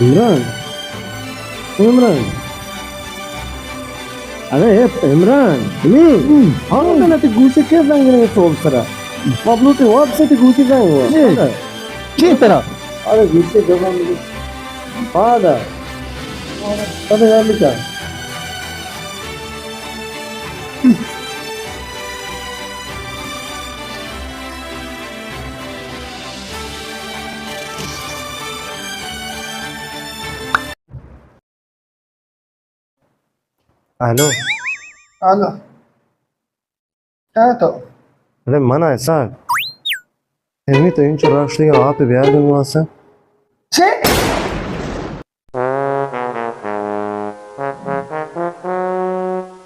عمران، عمران، ارے عمران، ہاں، نا، تئی گوشی کے زنگ نے تو سرا؟ مبلوٹی واپس تئی گوشی زنگ ہوا. کی ترا؟ ارے گوشی جواب ملے. پادا. پادا یار لکھا. ہیلو. ہیلو. کئے تو؟ ارے من آں اسحاق. ایمی تو انچو راشتی آپ بیار دوں واسا. چے؟